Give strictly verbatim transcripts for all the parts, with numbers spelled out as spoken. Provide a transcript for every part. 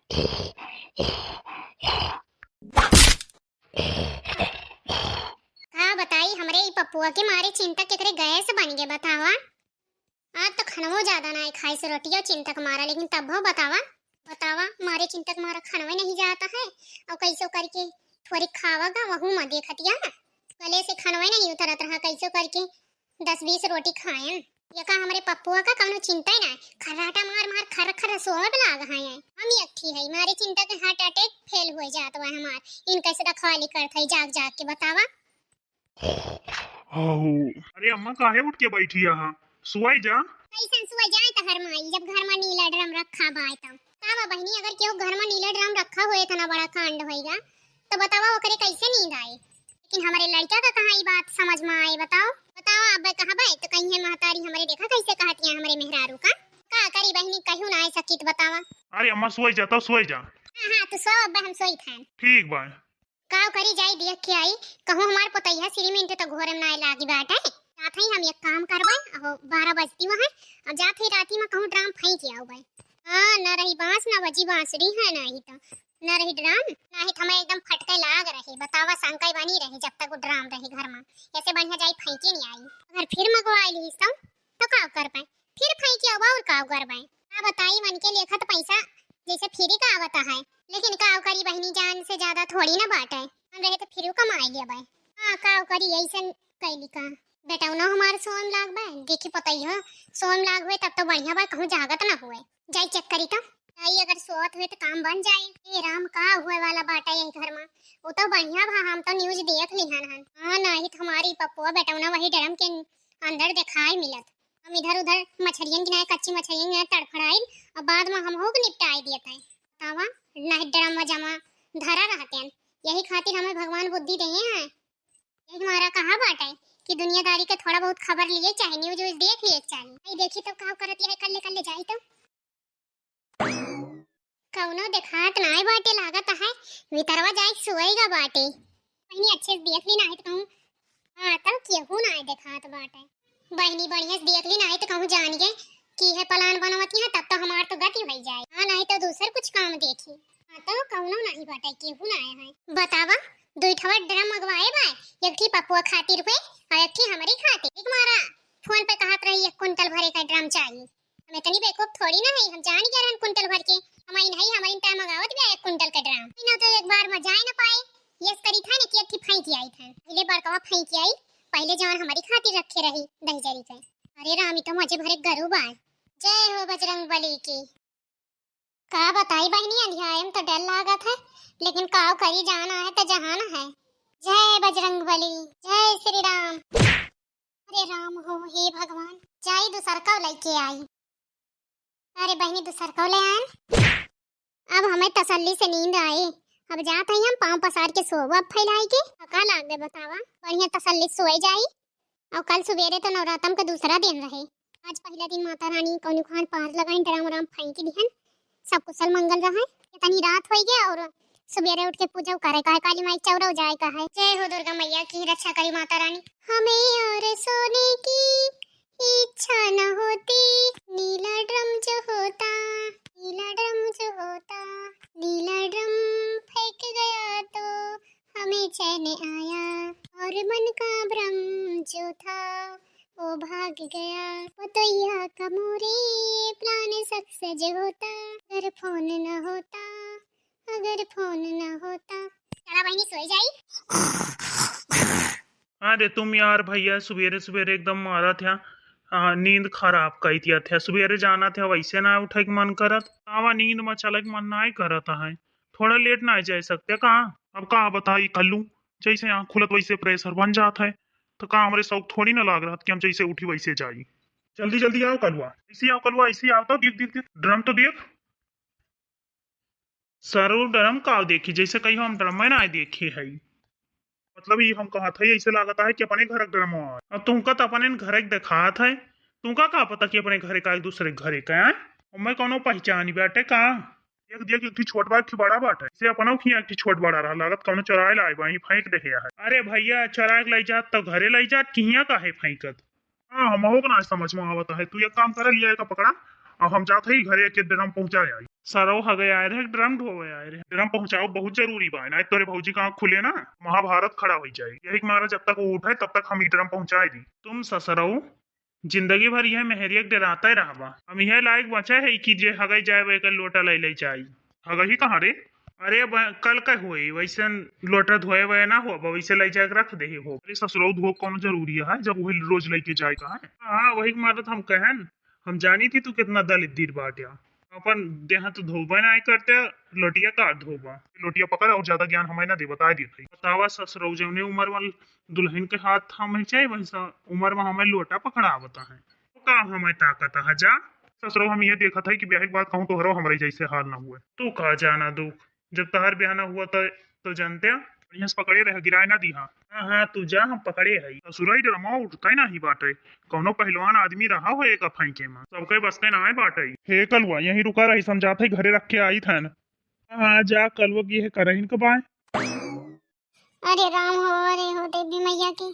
का बताई, हमरे ई पप्पुआ के मारे चिंता केकरे गैस बन गए, बतावा। आज तो खनवो ज्यादा ना खाइस, रोटियो चिंता के मारा, लेकिन तब हो बतावा, बतावा, मारे चिंता के मारा खनवे नहीं जाता है। और कैसो करके थोड़ी खावा गा, वहू में देखतिया, गले से खनवे नहीं उतरत रहा, कैसो करके दस बीस रोटी खायन। ये का हमरे पप्पुआ का कौनो चिंता ही ना, खर्राटा मार मार खर खर सोवे लाग हैं। हम एक थी है, मारे चिंता के हार्ट अटैक फेल हो जात हुआ हमार, इनका से रखवाली करत है जाग जाग के, बतावा। आहो। अरे अम्मा, काहे उठ के बैठी यहाँ? सुआई जा। कैसन सुआई जाए तहर माई, जब घर में नीला ड्रम रखा बाय तब? का बा बहिनी, अगर केहू घर में नीला ड्रम रखा होए, इतना बड़ा कांड होएगा, तो बतावा ओकरे कैसे नींद आए? लेकिन हमारे लड़का का कहाँ ई बात समझ में आए, बताओ? बताओ, अब कहाँ बाय तो कहीं है महतारी हमरे, देखा कैसे कहतिया हमरे मेहरारू का। का करी बहिनी, कहू ना आए सकित, बतावा। अरे अम्मा, सुआई जा, तो सुआई जा। हाँ, हाँ, तू सो, अब हम सोई थान। ठीक बा। काव करी, जाई देख के आई, कहूँ हमार पोतैया श्रीमंत तो घोरे में नाय लागी बाटे। साथ ही हम एक काम करबे, अहो बारह बजती हुआ है, अब जात ही राती में कहूँ ड्राम फेंक के आउबे। हाँ, न रही बांस, न बजी बांसुरी है, ना ही तो, न रही ड्राम, ना ही तो हमें एकदम फटके लाग रही। बतावा, शंका ही बनी रही जब तक वो ड्राम रही घर में, ऐसे बढ़िया जाई फेंके नहीं आई। अगर फिर मंगवा ली तो, तो का कर पाए? फिर फेंक के आवा और का करबे? का बताई, मन के लेखा तो पैसा जैसे फ्री का आवता है, लेकिन का करी बहिनी, जान से ज्यादा थोड़ी ना बाटे। हम रहे तो फिर कमाई लेबे। हाँ, का करी, ऐसन कैली का। बेटौनो हमार सोम लाग बे, देखी पतई हो, सोम लाग हुए तब तो बढ़िया बा, कहूँ जागत ना हुए। जाई चेक करी तो। जाई, अगर सोवत हुए तो काम बन जाए। ए राम, का हुए वाला बाटे यही घर में? वो तो बढ़िया बा, हम तो न्यूज देख लिहन हन। हाँ, नहीं तो हमारी पप्पुआ बेटौना वही ड्रम के अंदर दिखाई मिलत। हम इधर उधर मछरियन गिनाए, कच्ची मछरियन गिनाए तड़फड़ाइल, और बाद में हम होग निपटाई दिए थे। बतावा, नहीं ड्रम में जमा धरा रहते हैं, यही खातिर हमें भगवान बुद्धि देहे हैं। यही हमारा कहा बाटे कि दुनियादारी के थोड़ा बहुत खबर लिए चाहे, न्यूज व्यूज देख लिए चाहे। भाई देखी तो का करत है, कल्ले कल्ले जाई तो। कौनो देखात नाय बाटे, लागत है भीतरवा जाए सोएगा बाटे। बहिनी अच्छे से देख ली, नाय तो कहूँ, हाँ, तब केहू नाय देखात बाटे। बहिनी बढ़िया से देख ली, नाय तो कहूँ जान गए कि है प्लान बनवती है, तब तो हमार तो गति हो जाए। हाँ, नाय तो दूसर कुछ काम देखी। हाँ, तो कौनो नाय बाटे, केहू नाय है। बतावा, दुई ठवा ड्रम मंगवाए बा, एक ठी पप्पुआ खातिर हुए और एक ठी हमरी खातिर। एक मारा फोन पे कहत रही एक कुंटल भरे का ड्रम चाहिए। हम इतनी बेवकूफ थोड़ी ना है, हम जान गया रहन कुंटल भर के। हम आई नहीं, हमारी टाइम मंगावत भी एक कुंटल का ड्राम। ना तो एक बार में जाए ना पाए, यस करी था ना कि अथी फेंक आई था। पहले बड़कवा फेंक आई, पहले जवान हमारी खातिर रखे रही दही जरी के। अरे राम, ई तो मजे भरे गरू बा। जय हो बजरंग बली की। का बताई बहिनी, अंधियाए में तो डर लागत है, लेकिन काव करी, जाना है तो जहाना है। जय बजरंग बली, जय श्री राम। अरे राम हो, हे भगवान, जाई दूसर कौ लेके आई। अरे बहिनी, दूसर कौ ले आन। अब हमें तसल्ली से नींद आई। अब जात हई हम पाँव पसार के सोब, अब फैलाई के। का लाग गए बतावा, बढ़िया तसल्ली सोए जाई। और कल सुबेरे तो नवरातम का दूसरा दिन रहे, आज पहला दिन माता रानी कौनी खान पार लगाई, ड्राम उराम फेंक दिहन। सब कुशल मंगल रहे। इतनी रात होई गया और सुबेरे उठ के पूजा करे का है, काली माई चौरा जाए का है। जय हो दुर्गा मैया की, रक्षा करी माता रानी। हमें और सोने की इच्छा न होती, नीला ड्रम जो होता, नीला ड्रम जो होता, नीला ड्रम फेंक गया तो हमें चैन आया, और मन का भ्रम जो था वो भाग गया। पतोहिया का मोरे प्लान सक्सेस होता, अगर फोन न होता, अगर फोन न होता। चला बहिनी सोई जाई। अरे तुम यार भैया, सुबेरे सुबेरे एकदम मारा था, आ, नींद खराब कई दिया था। सुबेरे जाना था, वैसे ना उठे के मन करत। आवा, नींद में चले के मन ना करत है। थोड़ा लेट ना जाए सकते का? अब का बताई कल्लू, जैसे आँख खुलत वैसे प्रेशर बन जात है, तो का हमरे शौक थोड़ी ना लाग रहत कि हम जैसे उठी वैसे जाई। जल्दी जल्दी आओ कलुआ, ऐसे आओ कलुआ, ऐसे आओ तो देख देख देख, ड्रम तो देख। सरू ड्रम का देखी, जैसे कहीं हम ड्रम में ना देखे है। मतलब ये हम कहत है, ऐसे लागत है कि अपने घर क ड्रम है। अब तुमका तो अपने घर क देखात है, तुमका का पता कि अपने घर का एक दूसरे के घर का है? हमें कौनो पहचान बाटे का? एक देख, एक ठी छोट बा, एक ठी बड़ा बाटे। से अपनौ खिया एक ठी छोट बड़ा रहा, लागत कौनो चोराए लाए बा, यहीं फेंक देहे है। अरे भैया, चोराए के लाई जात तो घरे लाई जात, कि हियाँ काहे फेंकत? हाँ, हमहू के ना समझ में आवत है। तू एक काम कर, लिया एका पकड़ा, और हम जात है घरे के ड्रम पहुँचा आई। सरऊ हगै आए रहे, ड्रम ढोवे आए रहे। ड्रम पहुँचाओ, बहुत जरूरी बा, नाहीं तोरे भौजी का आँख खुले ना, महाभारत खड़ा होइ जाए। यही के मारा जब तक वो उठे तब तक हम ई ड्रम पहुँचाए दी। तुम ससरऊ जिंदगी भर यह मेहरिया के डराते रहबा। हम यह लायक बचे है कि जे हगै जाए वह एकर लोटा ले ले जाई। हगही कहाँ रे? अरे अब कल का हुए वैसन लोटा धोए वह ना हो, वैसे ले जाके रख दे हो। अरे ससुरऊ धो कौन जरूरी है जब वही रोज लेके जाए का है? हाँ वही के मारत हम कहन, हम जानी थी तू कितना दलिद्दीर बाट्या। अपन देह तो धोबे ना करते, लोटिया का धोबा। लोटिया पकड़ और ज्यादा ज्ञान हमें ना दे, बता दिए थे। बतावा ससुरऊ जौने उम्र वाल दुल्हन के हाथ थामे चाहे वैसा उम्र में हमें लोटा पकड़ावता है। तो का हमें ताकत है जा? ससुरऊ हम ये देखत है कि ब्याह के बाद कहूँ तोहरो हमरे जैसे हाल ना हुए। तू का जाना दुख, जब तहार ब्याह ना हुआ तो, तो जानते हैं बढ़िया से पकड़े रह, गिराए ना दीहा। हाँ हाँ तू जा, हम पकड़े है। ससुरई डरमा उठते ना ही बाटे, कौनो पहलवान आदमी रहा हो एक फेंके में, सबके बस के ना बाटे। हे कलुआ यहीं रुका रही, समझाते घरे रख के आई थन। हाँ जा कलुआ की है करहिन के बाय। अरे राम हो, अरे हो देवी मैया की।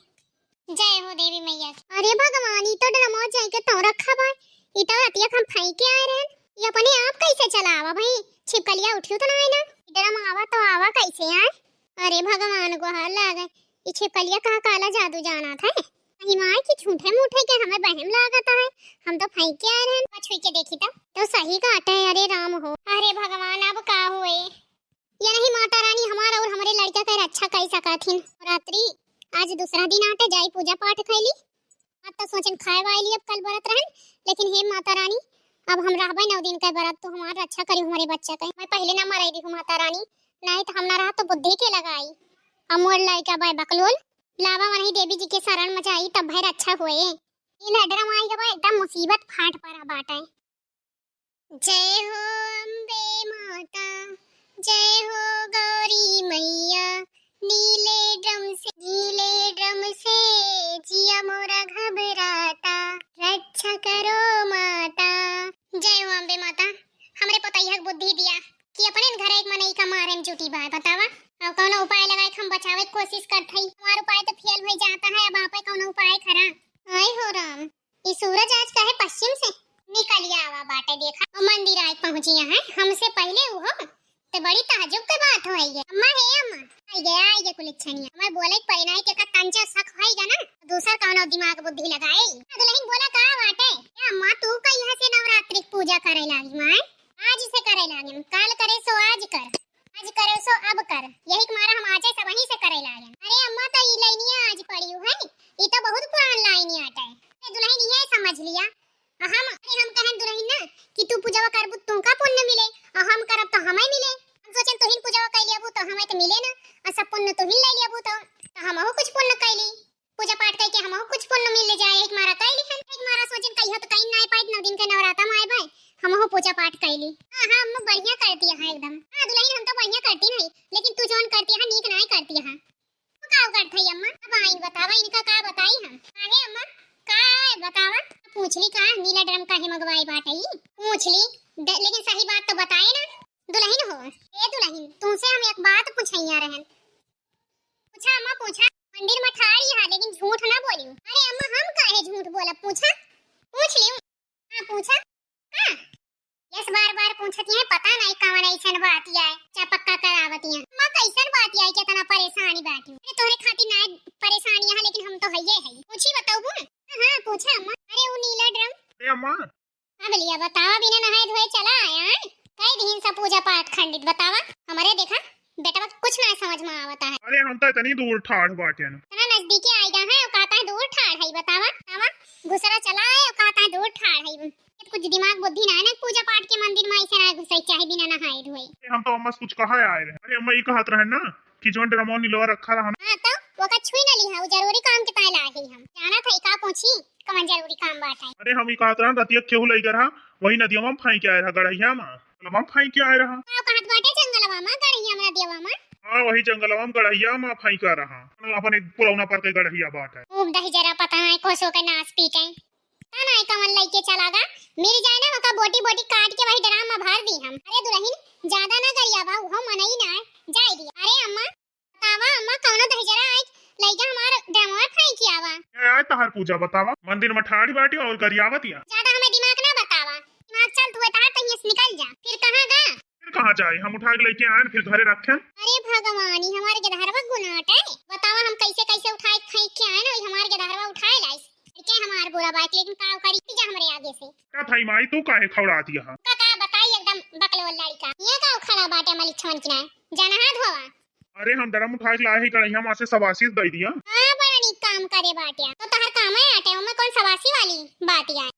जय हो देवी मैया की। अरे भगवान, ई तो डरमवा जाए के तो रखा बा। ई तो रतिया हम फेंक के आए रहन। ई अपने आप कैसे चला आवा भाई? छिपकलिया उठियो तो ना आए ना। डरम आवा तो आवा कैसे आए? अरे भगवान को हार लागे। ई छिपकलिया कहाँ काला जादू जाना था? कहीं माए कि झूठे मूठे के हमें बहम लागत है। हम तो फेंक के आए रहन। छुई के देखी तो, तो सही काटे। अरे राम हो। अरे भगवान, अब का हुए? ये नहीं माता रानी हमार और हमरे लड़का के रक्षा कर सकत हिन। रात्रि आज दूसरा दिन आटे जाई पूजा पाठ कैली। अब तो सोचन खाए वाली अब कल व्रत रहन, लेकिन हे माता रानी अब हम रहबे नौ दिन के व्रत, तो हमार रक्षा करी हमरे बच्चा के। मैं पहले ना मराई दी हूँ माता रानी, नहीं तो हम ना रहा तो बुद्धि के लगाई। अब मोर लड़का बाय बकलोल लावा वही देवी जी के शरण में जाई तब भय रक्षा हुए। इन अडरा माई के बा एकदम मुसीबत फाट पड़ा बाटे। जय हो अम्बे माता, जय हो गौरी मैया, नीले ड्रम से, नीले ड्रम से जिया मोरा घबराता, रक्षा करो माता। जय हो अम्बे माता, हमरे पतैया के बुद्धि दिया कि अपने घर एक मनई का मारे में जुटी बा, बतावा। अब कौनो उपाय लगाए के हम बचावे के कोशिश करत हई, हमार उपाय तो फेल हो जाता है, अब आपे कौनो उपाय करा। आय हो राम, ई सूरज आज काहे पश्चिम से निकल आवा बाटे, देखा। और मंदिर आए पहुँची है हमसे पहले उहो, ते बड़ी ताजुब के बात हो है ये। अम्मा हे अम्मा, आई गया, आई गया कुलिच्छनिया। हमें बोले के पड़ी ना कि का कंचा शक होएगा ना, दूसर कौनो दिमाग बुद्धि लगाए। दुल्हन बोला का बाटे? ए अम्मा, तू का यहाँ से नवरात्रि की पूजा करे लागी माय? आज से करे लागी, काल करे सो आज कर। आज करे सो अब कर, यही के मारा हम आजे सबही से करे लागन। अरे अम्मा, तो ई लाइनिया आज पड़ी है, ई तो बहुत पुरान लाइनिया आटे। ए दुल्हन, ये समझ लिया, आ हम, अरे हम कहन दुल्हन ना कि तू पूजवा करबू, तुमका पुण्य मिले, आ हम करब तो हमें मिले। हम सोचन तुहिन पूजवा कैली अबू तो हमें तो मिले ना, आ सब पुण्य तुहिन ले लिया अबू तो, तो हमहू कुछ पुण्य कैली। पूजा पाठ कइके हमहू कुछ पुण्य मिल जाए, एक मारा कइली हन, एक मारा सोचिन कहियो तो कहीं नाय पाइत, नौ दिन के नवराता में आए भाई, हमहू पूजा पाठ कइली। हाँ, हाँ, अम्मा बढ़िया करती है एकदम। हाँ, दुल्हन हम तो बढ़िया करती नहीं, लेकिन तू जौन करती है नीक नाय करती है। तो का करत है अम्मा? अब आई बतावा, इनका का बताई हम? काहे अम्मा? का बतावा? पूछ ली का नीला ड्रम काहे मंगवाई बाटे ई? पूछ ली, द-, लेकिन सही बात तो बताए ना। दुल्हन हो, ए दुल्हन, तुमसे हम एक बात पूछैया रहन। पूछा अम्मा, पूछा। मंदिर में ठाड़ी है, लेकिन झूठ ना बोलियो। अरे अम्मा, हम काहे झूठ बोलब? पूछा, पूछ लियो। हाँ, पूछा। हाँ, यस बार बार पूछती है, पता नहीं कौन ऐसन बात आए, चपक्का करावती है। अम्मा, कैसन बात आए, कितना परेशानी बाटी? अरे तोहरे खातिर ना परेशानी है, लेकिन हम तो हइये है। पूछी बताऊ बू? हाँ, हाँ, पूछा अम्मा। अरे वो नीला ड्रम। अरे अम्मा, अब लिया बतावा, बिना नहाए धोए चला आया है? कई दिन से पूजा पाठ खंडित, बतावा। हमरे देखा, बेटवा के कुछ ना समझ में आवता है। अरे हम तो इतनी दूर ठाड़ बाटेन। इतना नजदीके आइगा है, और कहता है दूर ठाड़ है, बतावा, बतावा। घुसरा चला है, और कहता है दूर ठाड़ है। कुछ दिमाग बुद्धि ना है ना, पूजा पाठ के मंदिर में ऐसे ना घुसे चाहे बिना नहाए धोए। अरे हम तो अम्मा से कुछ कहा आए रहे। अरे अम्मा ये कहत रहे ना कि जौन ड्रमवा नीलवा रखा रहा ना। हाँ तो, वो का छुई ना लिहा, वो जरूरी काम के ताए ला है हम। जाना था, का पूछी? कवन जरूरी काम बाटे? अरे हम ई कहत रहन, रतिया केहू लइका रहा, वही नदिया में फेंक के आए रहा, गड़हिया में, जंगलवा में फेंक के आए रहा। का कहत बाटे जंगलवा में, गड़हिया में, नदिया में? हाँ, वही जंगलवा में, गड़हिया में फेंका रहा। अपने पुरौना पर के गड़हिया बाटे। खूब दही जरा पता है, कोसो के नाश पी के। पता नहीं कवन लइके चला गा, मिल जाए ना, ओका बोटी बोटी काट के वही ड्राम में भर दी हम। अरे दुल्हन, ज्यादा ना गरिया बा, वो मनई ना है, जाए दी। अरे अम्मा, बतावा अम्मा, कौनो दहिजरा आइक लइका हमार डमवा खाई की आवा। ए, आए तहार पूजा बतावा, मंदिर में ठाड़ी बाटी और गरियावत या। ज्यादा हमें दिमाग ना बतावा, दिमाग चल तू तहार तहिए निकल जा। फिर कहाँ गा? फिर कहाँ जाए? हम उठा के लेके आए, फिर घरे रखे। अरे भगवान, ई हमार गेदहरवा गुनाट है। बतावा, हम कैसे कैसे उठाए फेंक के आए ना, ई हमार गेदहरवा उठाए लाइस। के हमार बुरा बात, लेकिन का करी जा हमरे आगे से। का थाई माई, तू काहे खौड़ाती है? का, का बताई, एकदम बकलोल लड़का। ये का खड़ा बाटे मलिक छवन की ना, जाना हाथ धोवा। अरे, हम ड्रम उठा के लाए ही, गड़हिया माँ से सबासी दे दिया। हाँ, बड़ा नीक काम करे बाटे। तो तहर काम है आटे, ओमे कौन सबासी वाली बात है?